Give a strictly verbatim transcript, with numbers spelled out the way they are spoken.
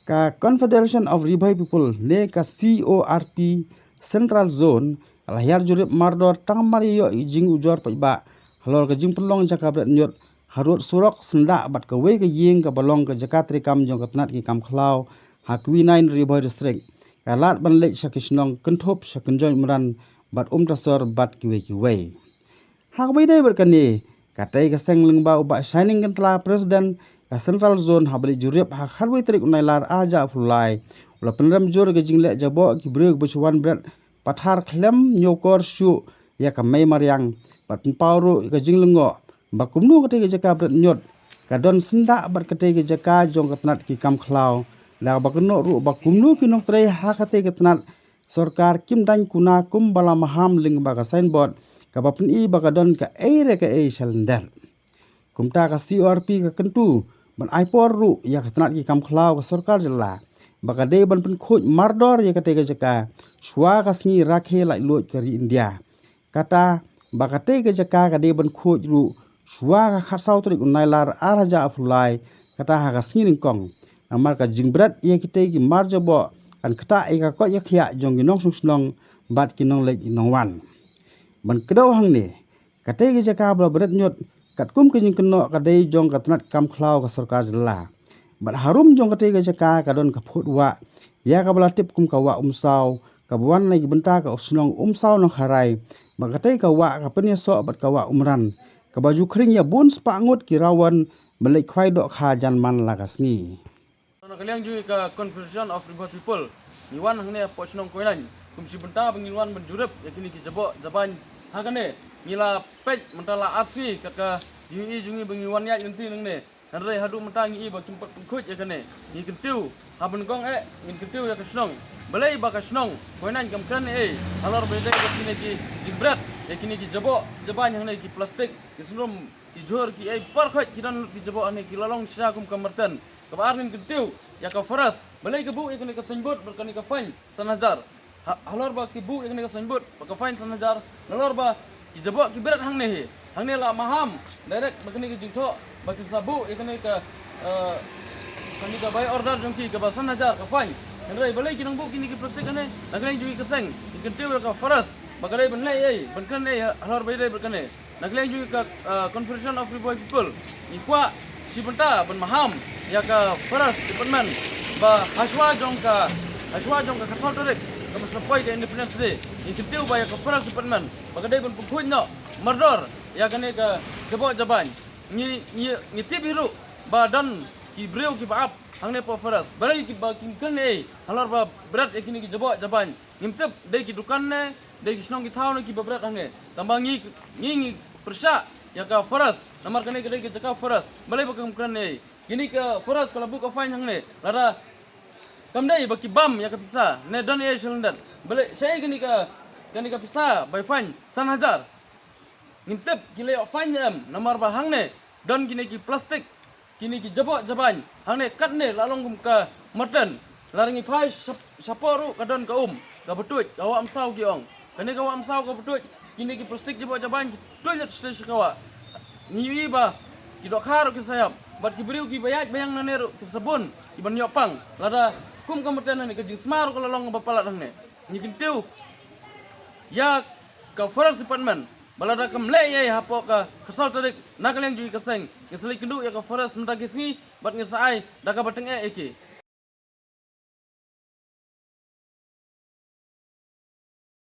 Ka Confederation of Ri Bhoi People ne ka C O R P Central Zone ka la hiar jurip mardor tang mar ïa ïoh jingujor paidbah halor ka jingpynlong jaka bret ñiut harud surok, syndah bad kawei ka ïing kaba long ka jaka treikam jong ka tnat ki kam khlaw ha Kwinain, Ri Bhoi District, ka lad ban leit sha ki shnong kynthup sha Kynjoin Umran bad Umtasor bad kiwei kiwei. Ha kaba ïadei bad kane, katei ka seng lyngba u Bah Shining Kyntla, President ka Central Zone, haba leit jurip ha khatwei tarik u Nailar arhajar arphew lai, u la pynrem jur ka jingleh jaboh ki briew kiba shu wan bret pathar khlem ñiewkor shuh ïa ka mei mariang bad pynpaw ruh ïa ka jinglyngngoh ba kumno katei ka jaka bret ñiut ka don syndah bad katei ka jaka jong ka tnat ki kam khlaw, da kaba kynnoh ruh ba kumno ki nongtrei ha katei ka tnat sorkar kim daiñ kuna kumba la maham lyngba ka signboard kaba pyni ba ka don kaei re kaei shalyndet. Kumta ka C O R P ka kyntu ban ai por ruh ïa ka tnat ki kam khlaw ka sorkar jylla ba ka dei ban pynkhuid mardor ïa katei ka jaka shuwa ka sngi rakhe laitluid ka ri India. Kata ba katei ka jaka ka dei ban khuid ruh shuwa ka khatsaw tarik u Nailar arhajar arphew lai, kata ha ka sngi nyngkong. Namar ka jingbret ïa kitei ki mar jaboh kan ktah ïa ka koit ka khiah jong ki nongshong shnong bad ki nongleit ki nongwan. Ban kdew hangne, katei ka jaka ba la bret ñiut katkum ka jingkynnoh ka dei jong ka tnat kam khlaw ka sorkar jylla. Bad harum jong katei ka jaka ka don ka phut wah ïa kaba la tip kum ka Wah Umsaw, kaba wan na ki bynta ka shnong Umsaw Nongkharai. Bad katei ka wah ka pynïasoh bad ka Wah Umran, kaba ju khring ïa bun spah ngut ki rawon ban leit khwai dohkha jan man la ka sngi. Na ka liang jong ka Confederation of Ri Bhoi People, ngi wan hangne hapoh shnong Koinaiñ kum shi bynta ba ngin wan ban jurip ïa kine ki jaboh jabaiñ. Ha kane ngi la peit mynta la ar sngi kat ka jingïohi jong ngi ba ngi wan ïaid lynti nangne. Hynrei haduh mynta ngi i ba kim pat pynkhuid ïa kane. Ngi kyntiew ha ban kong eh, ngin kyntiew ïa ka shnong. Balei ba ka shnong Koinaiñ kam kren ei halor ba ïadei bad kine ki jingbret ïa kine ki jaboh jabaiñ hangne, ki plastik, ki syndrom, ki jhur, kiei baroh khoit ki don lut ki jaboh hangne, ki la long shisha kum ka marten. Kaba ar, ngin kyntiew ïa ka forest, balei ki buh ïa kane ka signboard bad kane ka fine san hajar. Ha, halor ba ki buh ïa kane ka signboard bad ka fine san hajar, nalor ba ki jaboh ki bret hangne hi, hangne la maham direct bad kane ka jingthoh ba ki sa buh ïa kane ka, eh, kane ka buy order jong ki kaba san hajar ka fine. Hynrei balei ki nang buh kine ki plastik hangne? Na ka liang jong ngi ka seng, ngi kyntiew ïa ka forest ba ka dei ban leh ei, ban kren ei halor ba ïadei bad kane. Na ka liang jong ka, ah, Confederation of Ri Bhoi People, ngi kwah shi bynta ban maham ïa ka Forest Department ba hashwa jong ka, hashwa jong ka khatsaw tarik kaba sa poi ka Independence Day, ngi kyntiew ba ïa ka Forest Department ba ka dei ban pynkhuid noh mardor ïa kane ka jaboh jabaiñ. Ngi, ngi, ngi tip hi ruh ba don ki briew kiba ap hangne hapoh forest. Balei kiba kim kren ei halor ba bret ïa kine ki jaboh jabaiñ? Ngim tip, dei ki dukan ne, dei ki shnong ki thaw ne kiba bret hangne. Tangba ngi, ngi, ngi pyrshah ïa ka forest, namar kane ka dei ka jaka forest. Balei ba kam kren ei? Kine ka forest ka la buh ka fine hangne, lada kam dei ba ki bam ïa ka pisa ne don ei shalyndet, balei shaei kane ka, kane ka pisa bai fine san hajar? Ngim tip ki la ïoh fine ne em, namar ba hangne don kine ki plastik, kine ki jaboh jabaiñ. Hangne katne la long kum ka marten. Lada ngi phai shap-, shapoh ruh ka don ka um kaba tuid, ka Wah Umsaw ki ong. Kane ka Wah Umsaw kaba tuid, kine ki plastik jaboh jabaiñ ki tuid lut sha ka wah. Ngi ïohi ba ki dohkha ruh ki sa ïap, bad ki briew kiba ïaid ba ïeng nangne ruh ki sa bun kiban ïoh pang. Lada kum ka marten hangne, ka jingsma ruh ka la long ba palat hangne. Ngi kyntiew ïa ka Forest Department ba lada kam leh ei hapoh ka khatsaw tarik, na ka liang jong ngi ka seng, ngi sa leit kynduh ïa ka forest mynta ki sngi bad ngi sa ai da kaba tyngeh ïa ki.